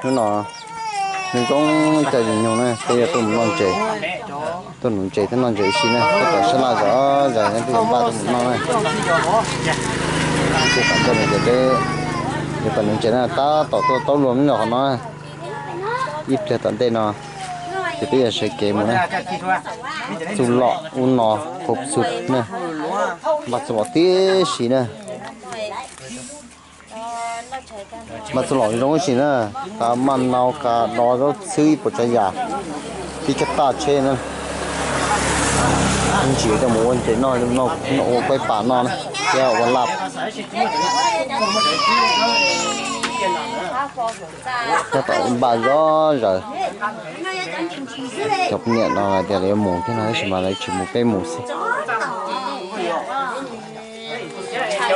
Hnub no nws zoo caij zoo nyoog na, peb yuav tuaj mus noj ntses, tuaj nuv ntses thiab noj ntses ua si na, tab tom sab laj zom zaws twb yuav npaj tuaj mus noj na. Ces tom ntej no ces peb yuav tuaj nuv ntses na, tab tom tuaj taub luag me nyuam qhov no na. Ib pliag tom ntej no ces peb yuav sawv kev mus na. Txuj lom ub no khuv xub na, npaj txuj lom tib si na. Npaj txuj lom zoo ib si na, qas maj nau, qas do zaub txhwb ib puas tsav yam, tib tshaj tag tsheb na. Ntsis coj mus ua ntses noj, ua kuaib pam noj na, thiab ua laj. Tab tom npaj zom zaws. Cov poj niam no hais tias lawv yuav mus thiab no tab sis mas lawv tsis mus, peb mus xwb.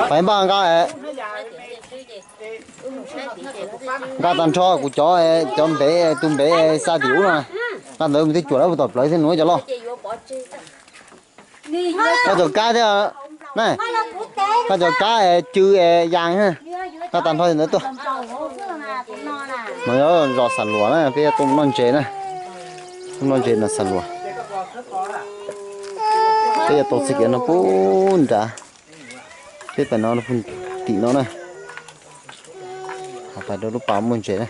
Pais npaj nqa, nqa tag nrho kuv cov, cov npev, tus npev xa tim ub no. Nqa ntawd mus twb cuam lawm, tom plawv thiab nuv cov loj. Nqa cov kab thiab na, nqa cov kab, cw, yas, nqa tag nrho ntawd tuaj. No yog zos Xam Luas na, peb yuav tuaj noj ntses na, tuaj noj ntses no Xam Luas. Peb yuav tau txij kiag no puag nrad, peb pais no puag tim no na. Ho pais rau lub pas muaj ntses na.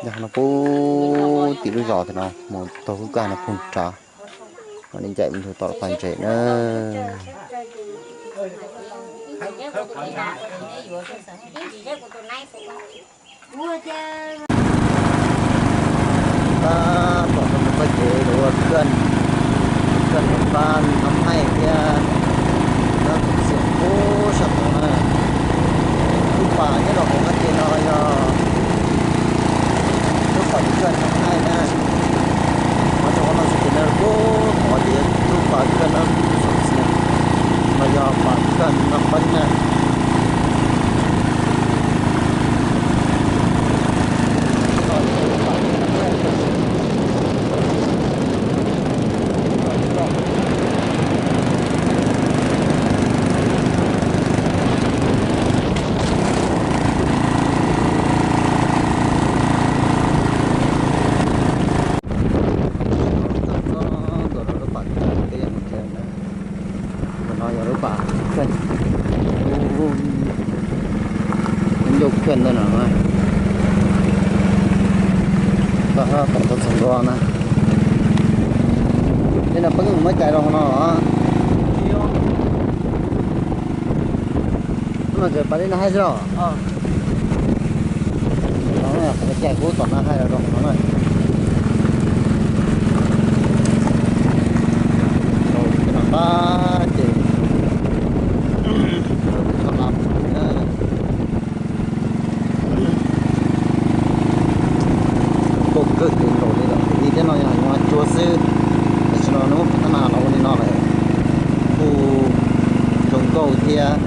Yog no puag tim lub zos tim no mus taug lub kaj no puag nrad, mam li ncaim mus tom lub pas ntses na. Tab tom tau mus txoj kev ua kawj, kawj mus pab Nab Haij thiab Nab Xeem Pub sab tod na. Lub pas nyob rau hauv qab ke no yog lub pas kawj Nab Haij na. Qhov rau qhov no txoj kev no kuj qhov tias lub pas kawj no, no yog pas kawj Nab Peeb na. Txog ntawm lub pas kawj peb yuav mus ntsia na. Ntawm no yog lub pas kawj, lub ncauj kawj ntawm no na. Tom tau txog ntua na. Tej no peb muab cais rau hauv no los? No ces pas li no haib xwb los? Qhov no cais kuv tom no haib rau hauv no na. Rau no qab ces rau txog no na. Nkauj kawg kawg nkaus li lawm, li thiab no yog nyuag cua xwb, tam sim no nws muab phuv tab na los ua li no lawm, kuj zoo nkauj thiab.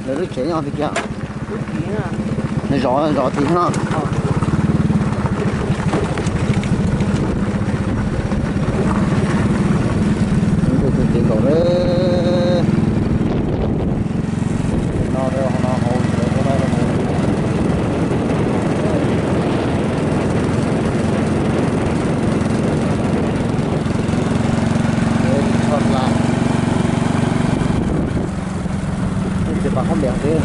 Lawv lub tsev nyob tiag tiag. Nws zov zov tid no. Tus tus cev nkaus lawm. No no hauv tsis pas qhob npias xwb.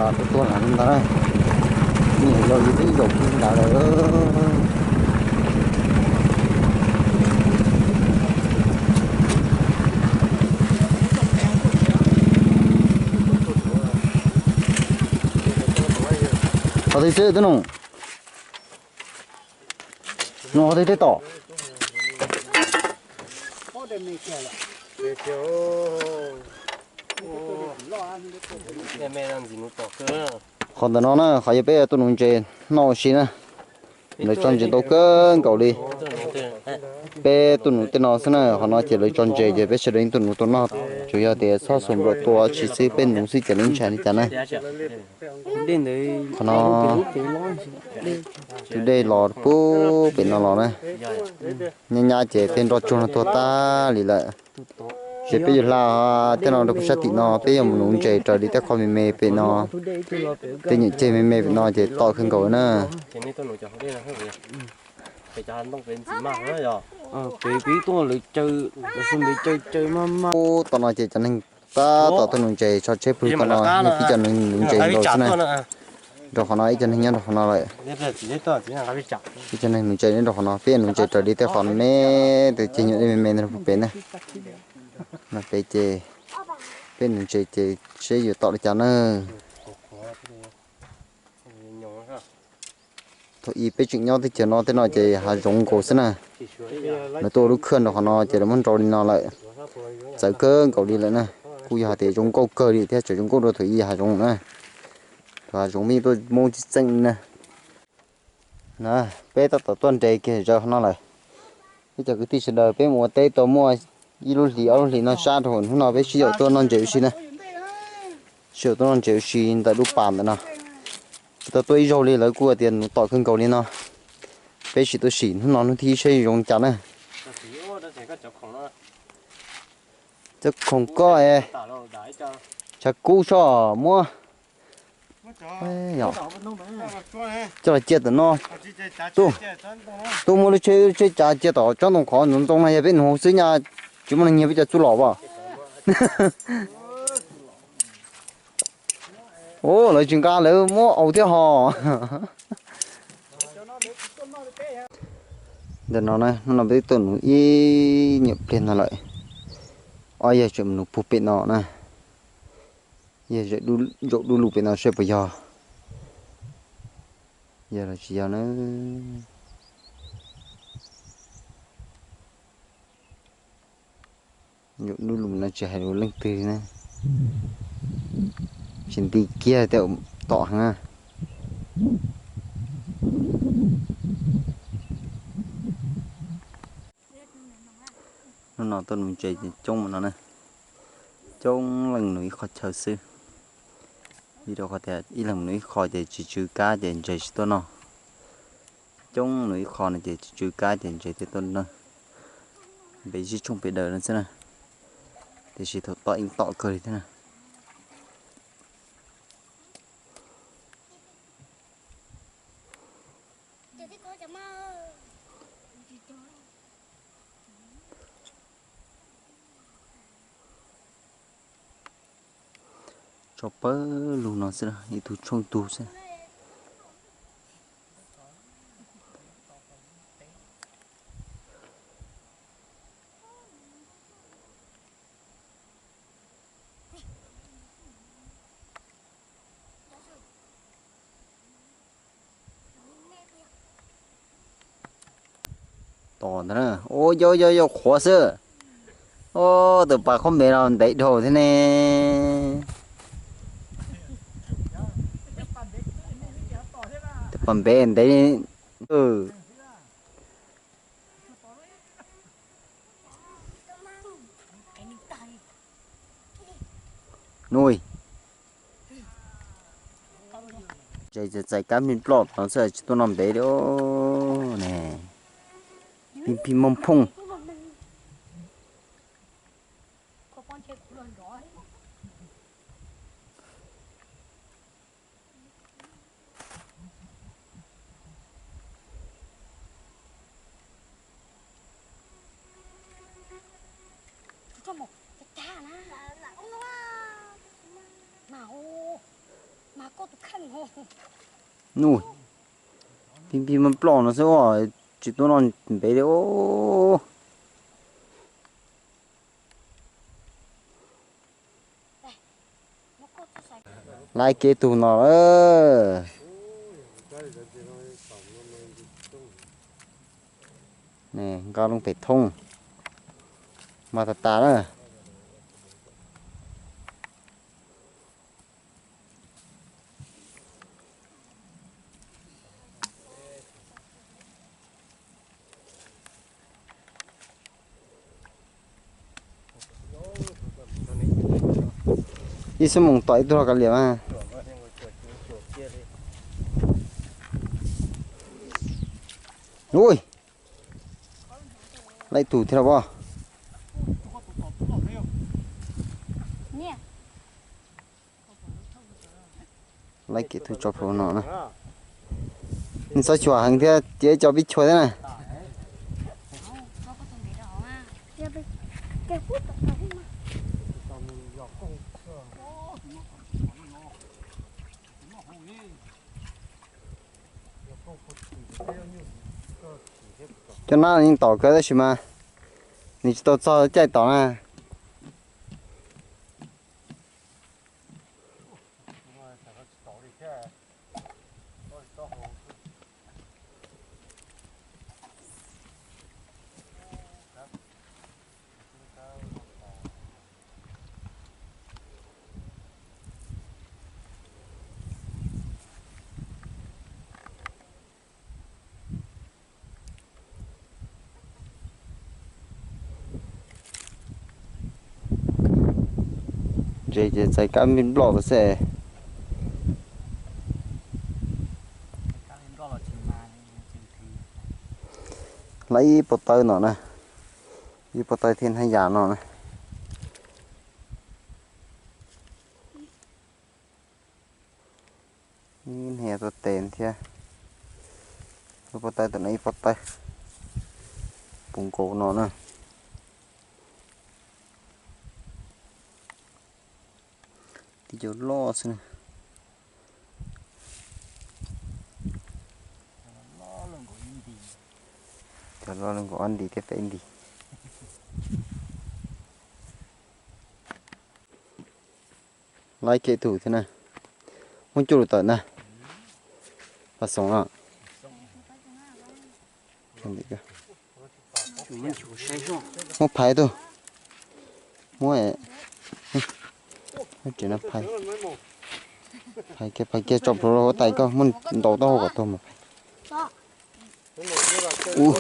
Tuaj tuaj ntawd na, nws yog yus twb zaum kiag ntawd lawm. Qhov twg xwb tub nus? Nws qhov twg tej tom? Qhov ntawm no na, qhov yog peb tuaj nuv ntses noj ua si na. Lawv tso ntses ntau kawg nkaus li. Peb tuaj nuv tej no xwb na, qhov no ces lawv tso ntses ces peb sawv daws tuaj nuv tuaj noj. Tsuas yog tias txhob xuas npluam tua tsis xwb, peb nuv xwb ces lawv ntshai li cas na. Qhov no tus dej los puag pem no los na. Nyab nyab ces tej nroj tsuag no tuag tag li lawm. Ces peb yuav hla tej no rau puag sab tim no, peb yuav mus nuv ntses raws li tej qhov me me pem no. Tej nyuam ceg me me pem no ces tom kawg nkaus na. Ub, tom no ces cov neeg tab tom tuaj nuv ntses, tso tsheb pw tom no, tib cov neeg nuv ntses nkaus xwb na. Rau qhov no ib cov neeg nyob rau qhov no lawm. Ib cov neeg nuv ntses nyob rau qhov no, peb nuv ntses raws li tej qhov me, tej ceg nyuam dej me me rau puag pem na. No pem ces peb nuv ntses ces seb yuav tom li cas na. Thaum ub peb tseem nyob teb chaws no, tej no ces hav zoov nkaus xwb na. Lawv tuaj ua lub khwj rau qhov no ces lawv muab nrau li no lawm. Txawv kawg nkaus li lawm na. Kuj yog hais tias zoo nkauj kawg li thiab, tseem zoo nkauj dua thaum ub hav zoov na. Thaum hav zoov peb tuaj muab tsis txeej li na. Na, peb tab tom tuaj nres kiag zaws qhov no lawm. Ib cov kwv tij sawv daws, peb mus ua teb tau muaj ib lub hlis ob lub hlis no sab rau hnub no peb sib yaum tuaj noj ntses ua si na. Sib yaum tuaj noj ntses ua si ntawm lub pas ntawm no. Tsis tau tuaj ib zaug li, lawv kuj tias nuv tom kawg nkaus li no. Peb sim tuaj sim hnub no hnub thib ib saib zoo li cas na. Cov khoom koj es tshav kub soj muab coj los cia tom no. Tuaj muab lub tsheb, lub tsheb cav cia tom tsob ntoo qhov ntxoov ntxoo no, yog peb nuv hauv xwb nyaj tsis muaj neeg nyiag peb cov txuj lom as. Ub, lawv tsis nqa, lawv muab aus thiab hos. Ntawm no na, hnub no peb tuaj nuv ib nyuam pliag no lawm. Ob yawg tseem mus nuv puag pem no na. Yawg zaum dub lug pem no saib puas yog. Yog los tsis yog na. Zaum dub lug no tsis hais lus leej twg na. Tsis nti kiag tej tom heev na. Hnub no tuaj nuv ntses coob mus no na. Coob leej nuv ib qho chaw xwb. Vim rau qhov tias ib leeg mus nuv ib qho ces tsis tsw kab ces ntses tsis tuaj noj. Coob nuv ib qho no ces tsis tsw kab ces ntses thiaj tuaj noj. Npe zib tshooj pem daws no xwb na. Tiam sis thaum tom yeej tom kawg li thiab na. Tso pawg lug no xwb, ib tug tshooj tug xwb. Tos ntag na. Ua yau yau yau qhuav xwb. Tus pas qhob npe no ntev dhau thiab ne. Tus pas npe ntev. Nuj, ntses txais kab plig ploj tod xwb tsis tuaj noj ntev li ne. Pig pig mooj phooj. Mas, mas koj Nub, pib pib muab ploj no xwb, tsis tuaj noj ntev li os. Laib kev tug no lawm. Nqa loo pem thoob, mas tas tas na. Ib xuab moos tom ib tug hlo kav liam mas. Ui, laib tug thiab los as. Laib kev tug tso plhuav no na. Nws txhob xyuas heev thiab, cia cov pib chua thiab na. Cov nab yeej tom kawg tab sis mas nws tsis tau txog caij tom na. Ntses ces txais kab nploj xwb. Laib ib pob tawb no na, ib pob tawb thiab hnab yas no na. Ib hnab yas tuaj tes thiab. Ib pob tawb, tam no ib pob tawb, puv nkaus no na. Tib co loj xwb na. Cov loj li nkaus ob nti thiab peb nti. Laib kev tug thiab na. Muab cuj lus tawm ntag. Pas xoom no. Muab phais tug. Muab, tsev no phais, phais kiag, phais kiag tso plhuav rau huab tais koj, muab ntaus taub hau kom tuag mas phais. Ub,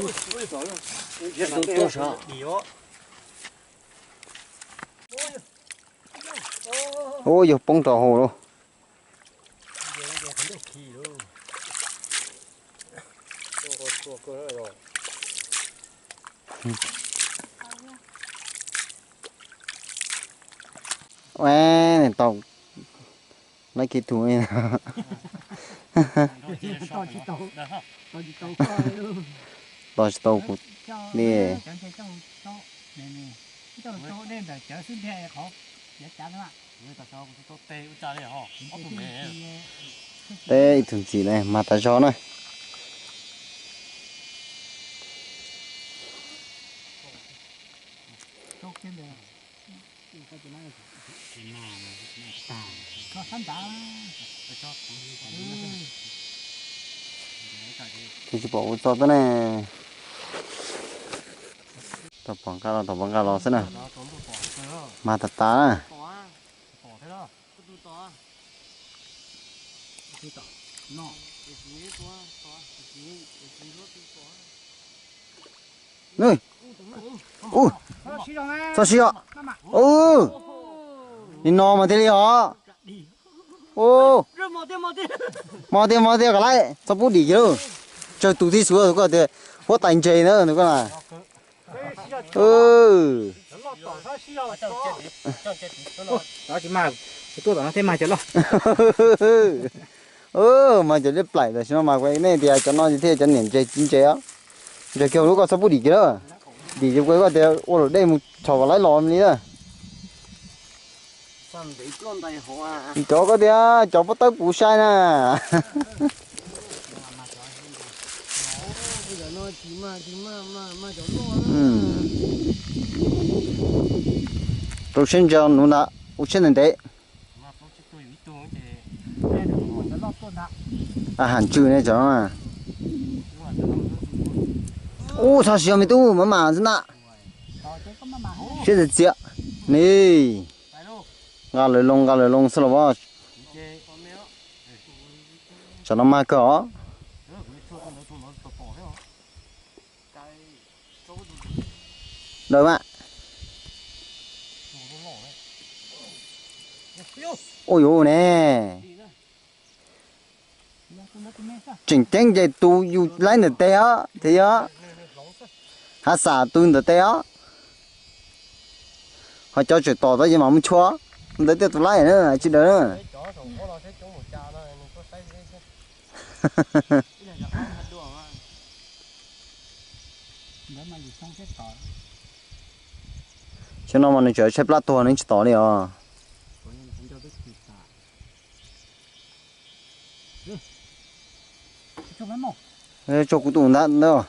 ub, yog poob rau hauv lauj. Ua, tau laib kev tug. Tos tsis tau kuv li. Teb ib tug ntxiv na, mas tas zog na. Tsis pom kuv txog tuaj ne. Tom pom nqa los, tom pom nqa los xwb na. Mas tas tas na. Ub, txhob siv os. Ub, li no mas thiaj li os. Ub, mos tiag mos tiag kom laib, txhob pub dim kiag lauj. Tsawg tus tib xwb koj tias huab tais ntses na koj na. Mas cov liab plaim tam sim no mas nej tias cov no thiaj cov niam ntses txiv ntses os. Ntses kiag lub koj txhob pub dim kiag lauj. Dim ces koj tias ua luam dej mus tshov kom laib los li na. Cov koj tias cov pob tawb puv sai na. Rau siab ntso nuv ntag, ua siab ntev ntev. A, ha ntswg ne cov no. Ub, txhob siv me tub, mam mam xwb na. Siab txias txias. Ni, nqa lawv loo, nqa lawv loo xwb los as. Tsam no mag kawg os. Daws mas. Ua yuav ne. Tseem ceeb ces tus yus laib ntawm tes os, thiab yog hav xam tus ntawm tes os. Ho cov tseem tom tod ces mam mus chua, ntawd tej tus laib na, tsis daws na. Xyoo no mas nws tseem tshaib plab tuag, nws tsis tom li os. Tso kuv tus ntawd ntag.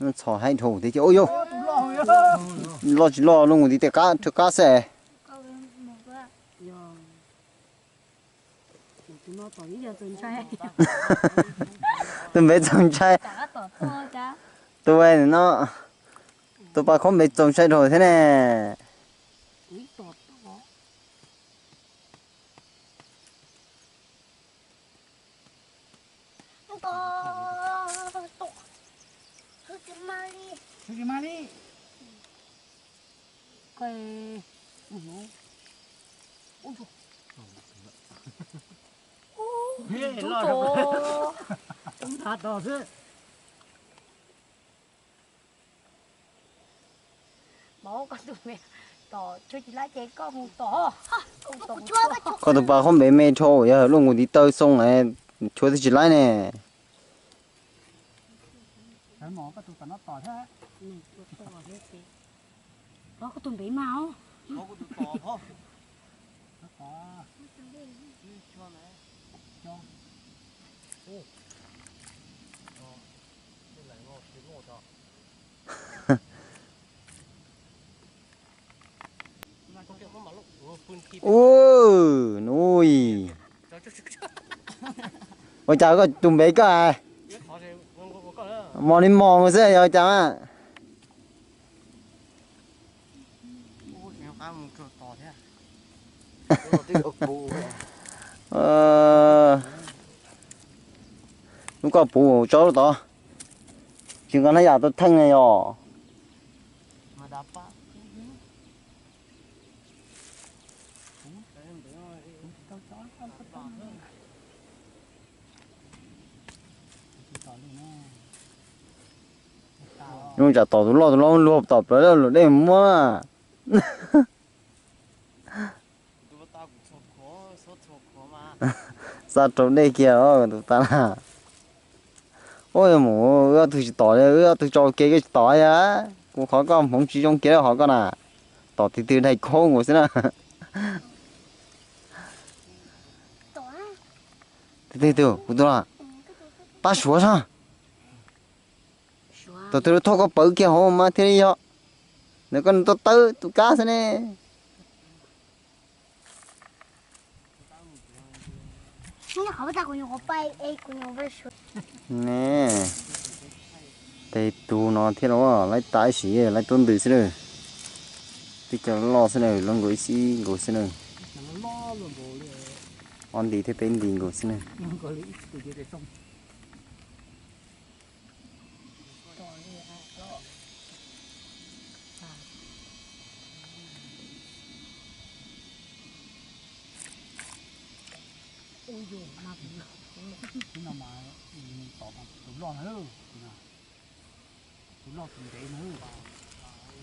Txhom haib dhau thiab ces, ua yog loj tsis loj, lub nkaus ntiv tej qab rhawv qab xwb. Tus npem txaus ntshai. Tus no, tus pas khaub npem txaus ntshai dhau thiab ne. Koj tus pas khaub npem me dhau, yog lub nkaus ntiv taw xoo, chua thiaj tsis laib ne. Ui, ua cas koj tus npem koj mos li mos mus xwb yog cas mas. Lub koj puv tso lub tod, tsis nqa hnab yam tau theej na yog. Zoo tsam tom tus loj tus loj luag tom plawv lawm, luag dej muab. Xa rau dej kiag os tus tas na. Ua mus wb ob tug tsis tom li, wb ob tug tso ua ke koj tsis tom li. Kuv qhov koj hmoov tsis zoo kiag hov koj na. Tom tig twg daig khaub nkaus xwb na. Tig twg tus kuv tus no, pab suav sab. Thaum twg lawv thauj koj pawv kiag hauv mas thiaj li yog. Ntawd koj tuaj tawb tus kab xwb ne. Ne, tej tug no thiab los laib tas ib sim laib tuab ntws xwb na. Twb cov loj xwb na, loj nkaus ib xib nkaus xwb na. Ob nti thiab peb nti nkaus xwb na.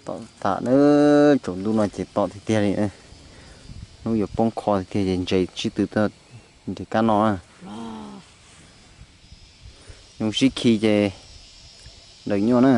Tom tas na, tsaus ntuj no ces tom tiag tiag li. Hnub yuav poob qho tiag tiag ces ntses sib tw tuaj nres kab no na. Nws sib khi ces daws nyuaj na.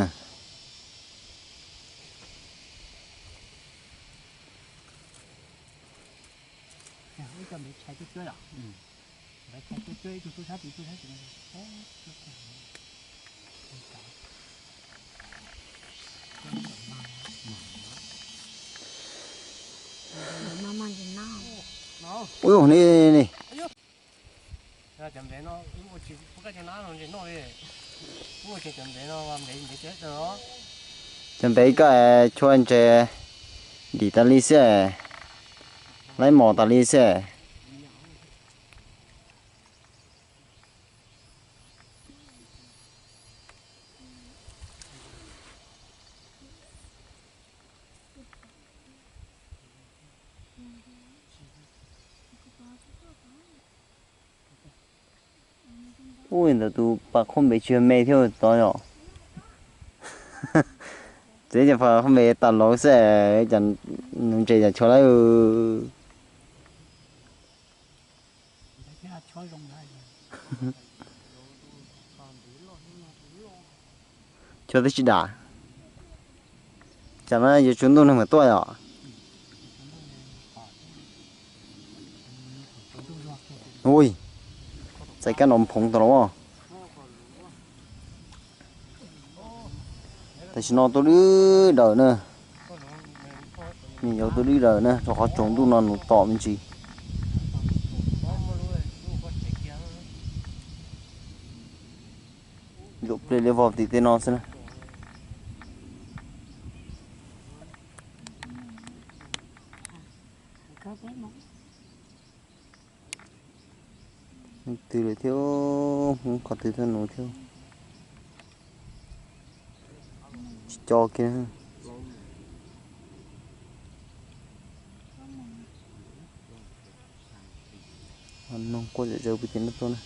Ui, ni, ni. Cov npev koj chua ntses dim tas li xwb, laib mos tas li xwb. Ui, ntawm tus pas khaub npev tsis yog me thiab tod yom. Txiv ces pas khaub npev tas lauv xwb, cas nuv ntses cas chua lawm. Chua twb tsis dam. Cas no yuav tsaus ntuj neeg mam tuaj yom. Ui, txais kab no phoov tau los. Tam sim no tuaj dwb daws na. Nws yuav tuaj dwb daws na, rau qhov tsaus ntuj no nuv tom me ntsis. Ntsuam pliaj liab vog tim tej no xwb na. Leej twg lawm thiab, Hmoob qhov twg tuaj nuv thiab. Tsis co kiag. Noog quaj zom zaws pw tim no tuaj na.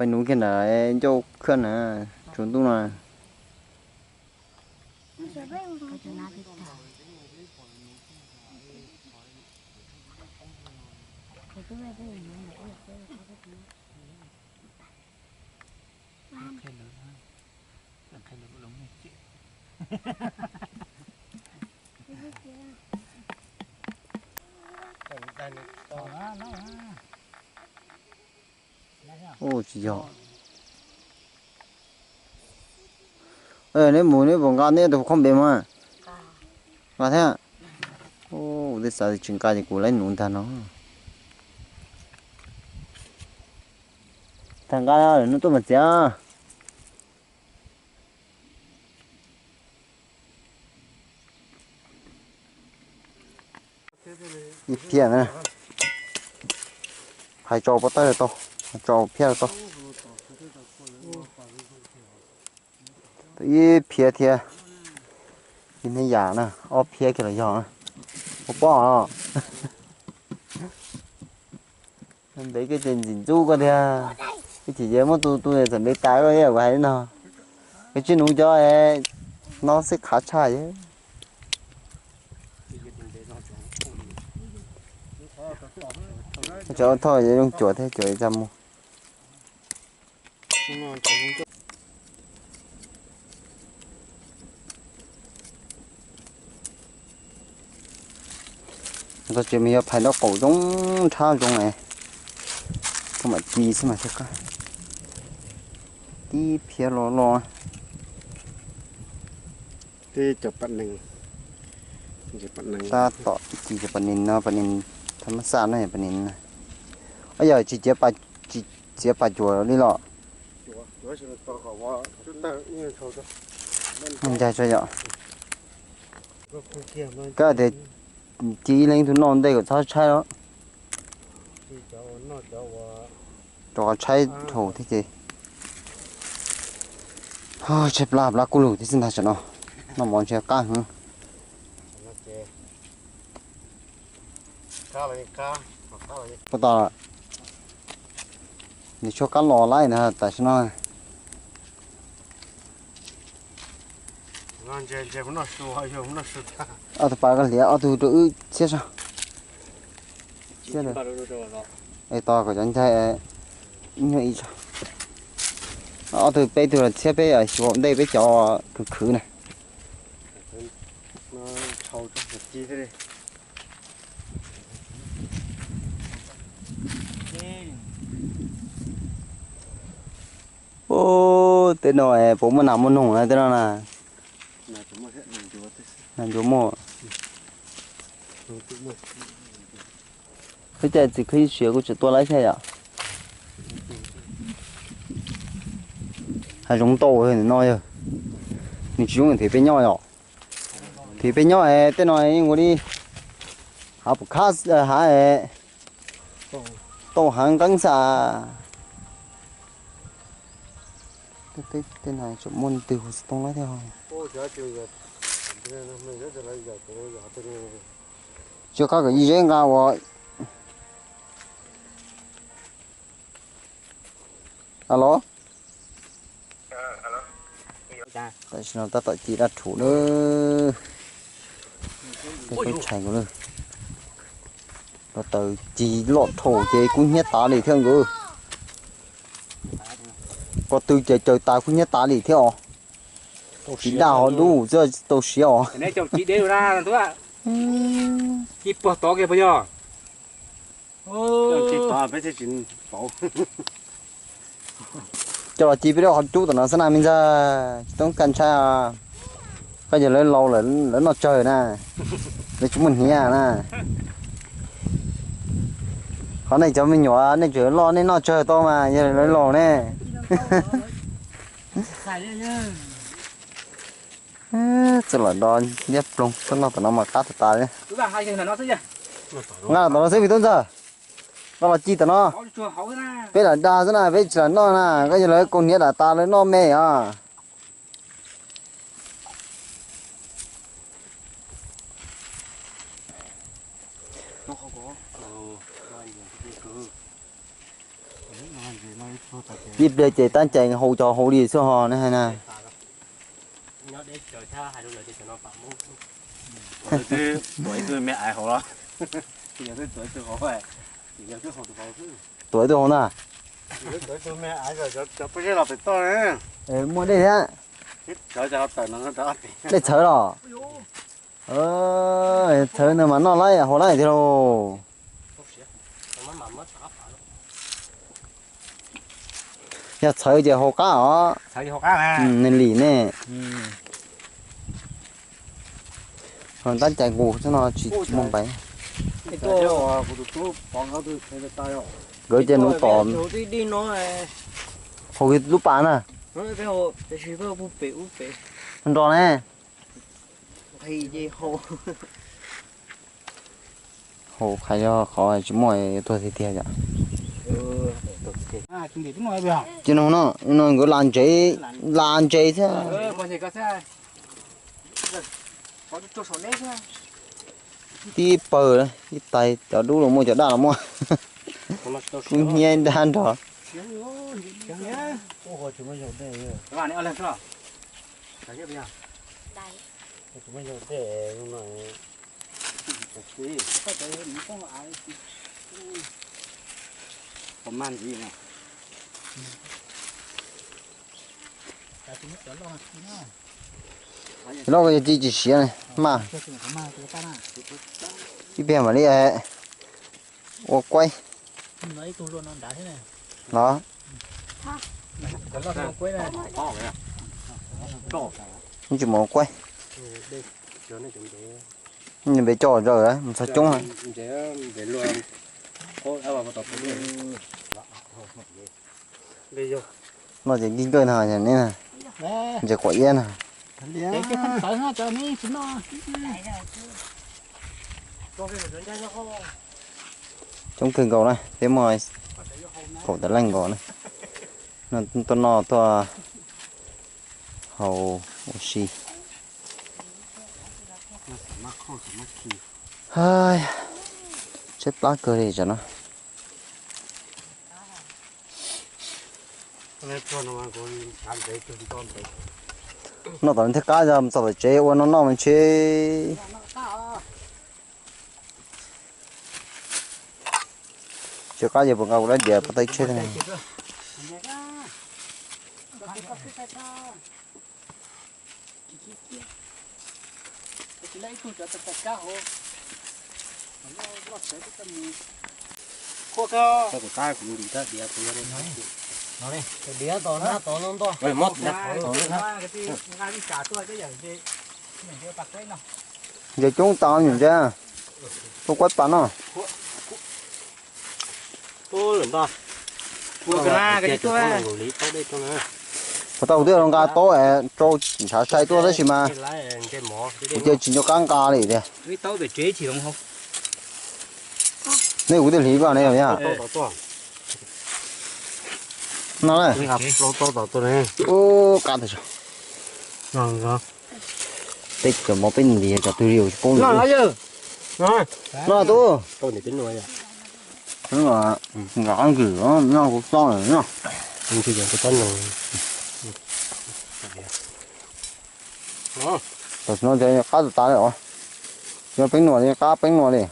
Peb nuv kiag ntawm ncauj khwb na, tsaus ntuj no. Ub, tsis yog. Neb mus neb puas nqa neb tus khob npe mas? Nqa thiab. Ub, tej xav tias tsis nqa ces kuv laib nuv ntag no. Tag nqa lawm, hnub tuaj mas txiav. Ib phiab na, hais tso pob tawb tau, tso phiab tau. Ib phiab thiab, ib niag yam na, ob phiab kiag los yog. Ua pob os. Ntev koj ces ntxim ntxub koj tiag. Ib chim ces muab tu tu txawm ntev tas koj ib yam kuv hais li no. Koj tsis nuv cov no xwb qhav tshaj. Cov thoj zoo cuam thiab cuam txaj muag. Txog tsev mas yog phais nraub qaum zoo nrhab zoo na. Koj mam ci xwb mas thiaj qab. Tib phiab loj loj. Tab tom ci cov pas nis no, pas nis thab mab xaj no, pas nis no. Yog tsis txiav pas cuam li los? Ncaj tso yom. Koj tias ci ib leeg tug noj ntej kom txhob tshaib los? Rau qhov tshaib dhau thiab ces. Tshaib plab plab kuj lug thiab xwb ntag tam no. Noj mov ntshe qab heev. Puas tau, nws tshuab qab los laij na tam sim no. Ob tug pas koj hliav ob tug rau wb txhiab sab. Es tos kom cov ncaig ib nyuag ib tsam. Ob tug peb tug los txhiab peb xyuas ua ntej peb cov khwv khwv na. Ub, tej no puas muaj nas muaj noog na tej no na? Nas ncuav muaj. Khwb caij txiv khwb siav kuj tseem tuaj laib thiab yom. Hav zoov ntau no yog, nws tsis zoo thiab peb nyob yom. Thiab peb nyob es tej no yeej ua li hav pum khab hav es tau hav nqeeb xwb. Tej no tseem muaj leej twg hu xov tooj laib thiab. Tsis qab kom yij zeb nqa ua. Alo. Tam sim no tab tom ci dab rhuv na. Peb tub ntxhais kuv na, ko taw ci loj dhau ces kub hnyiab tas li thiab nkawd. Ko tw ces caws tas kub hnyiab tas li thiab os. Tsis daj ho dub xwb tsis tau siav os. Coj los ci peb lub qhov cub tom no xwb na me ntxawg, tsis toob kaj ntshai. Koj yog lawv laus lawv noj tsawg na, lawv tsis muaj hniav na. Qhov nej cov me nyuam nej tseem loj nej noj tsawg tau mas yog lawv laus ne. Txawj los do liab ploog, txawj noj tom no mas qab tas tas li. Nqa tom no xwb me tub ntxawg, nqa los ci tom no. Peb lam dag xwb na, peb tsis lam noj na, koj yog lawv kaus hniav dam tas lawv noj me os. Ib pliag ces tab cais hau cov hau li xwb ho ne hais na. Tuav ib tug hau na. Muaj dej thiab. Dej txhawv los? Txhawv no mas noj laib hau laib tiag lauj. Yog txhawv ces hau qab os. Nws lim ne. Tab cais nqus xwb no tsis muaj npaiv. Nkawd ces nuv tom hauv lub pas na. Nrog ne. Hauv qhov yog qhov tsis muaj yuav tuag tiag tiag yom. Ces no no no nkawd la ntsev, la ntsev thiab. Tib pawg ib tais cov dub los muaj cov daj los muaj. Kub hnyiab dab nrog. Loj ko yog tsis tsis siav ne mas. Ib pliag mam li ua kuaib los. Tsis mus ua kuaib. Npej coj zaws mus txog coob. No ces nkig nkawj no ne, ntses quav iab no. Coob kawg nkaus na, peb muaj kaum tawm leej nkaus na. No tuaj noj tuaj haus ua si. Tshaib plab kawg li tsam no. Noj tom no thiaj qab, mus txog tom tsev ua no noj mas ntshe. Tsis qab ces puas nqa kuv lab diav pov tau tsheb thiab ne. Ntses coob tas nyuam ntses, tuaj kuab pas no. Puas tau kuv twb los nqa taub es rau ntshav sai tuaj tab sis mas kuv cia tsis nco qab nqa li tiag. Nej kuv twb hliv koj ne yom. No, qab tas zog. Tej cov mov peb ntim cov twg li tsis paub li. No tub. Nqa qab nkws no kuv txob lawm no. Tam sim no ces qab tas tas li os. Yog peeb nuam li qab peeb nuam li.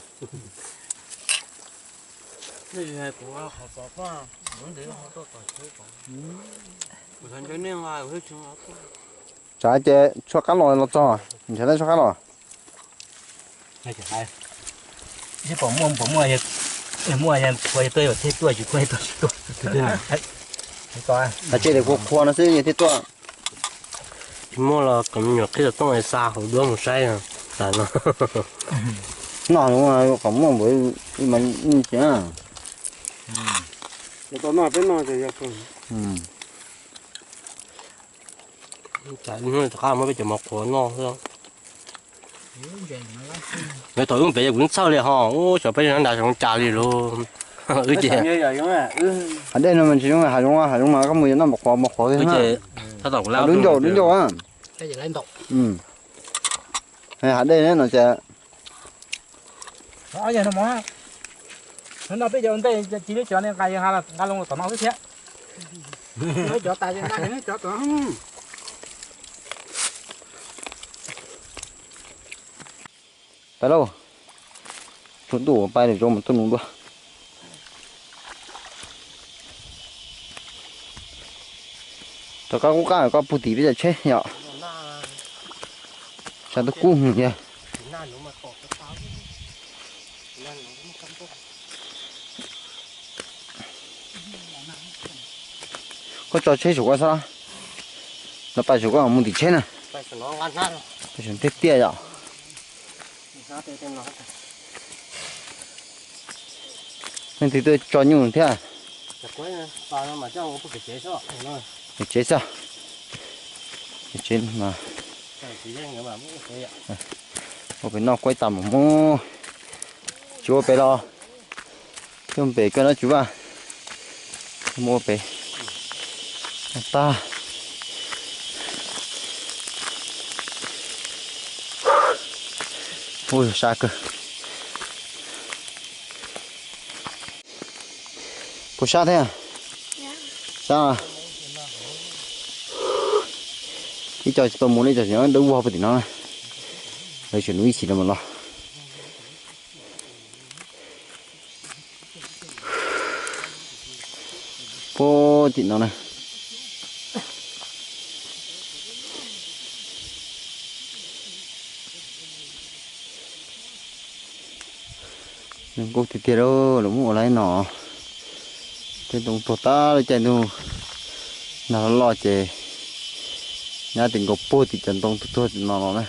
Tsam ces tshuab qab los los txog, ntshe tab tshuab qab los. Pom muaj, pom muaj, muaj kuv tuaj, thiaj tuaj, tsis muaj tuaj tsis tuaj. Hais tias qhuav qhuav no xwb thiaj tuaj. Tsis muaj los kom me nyuam qhib xov tooj xa hauv duab mus saib no. Noj kom muaj npaum li mas ntsia. Tau noj peb noj ces yog. Rov qab muab peb cov mov qhuav noj xwb. Yog thaum wb pem ces kuv txhawj li ho, ub, xyov peb nrad xyov cas li lauj. Wb ces hav dej no mas tsis zoo hav zoov, hav zoov mas koj mus yuav noj mov qhuav mov qhuav li. Dub ncauj dub ncauj. Hav dej no ces no peb cov ntej cia li cov ne nqa, nqa loo tom no xwb thiab. Cov tas cov tom. Pais lauj, tsuag ntuj pais lawm, zoo mas tuaj nug dua. Rov qab qub qab koj pug tim peb cov tsheb yom. Sab tub kub hwv thiab. Koj tso tsheb saum koj xwb, no pais saum koj mus tim tsheb na. Pais saum tiaj tiaj yom. Leej twg tuaj tso nyuj thiab? Pem tsev xwb. Pem tsev mas ua pem noj kuaib tas mus mus. Tsis ua pem los, coj pem koj nab tsis vaj. Mus ua pem tag. Ua sab kawg. Puas sab thiab? Sab. Ib co tsis tau mus li, ib co tseem dawb vog puag tim no. Lawv tseem nug ib chim no mas los. Puag tim no na. Zoo nkauj tiag tiag lauj, los muab ua laib no. Tej ntoo tuag tag lawm, caij ntuj nag loj loj ces nyab tim nkaus puag tim cov ntoo tuag tuag tim no los na.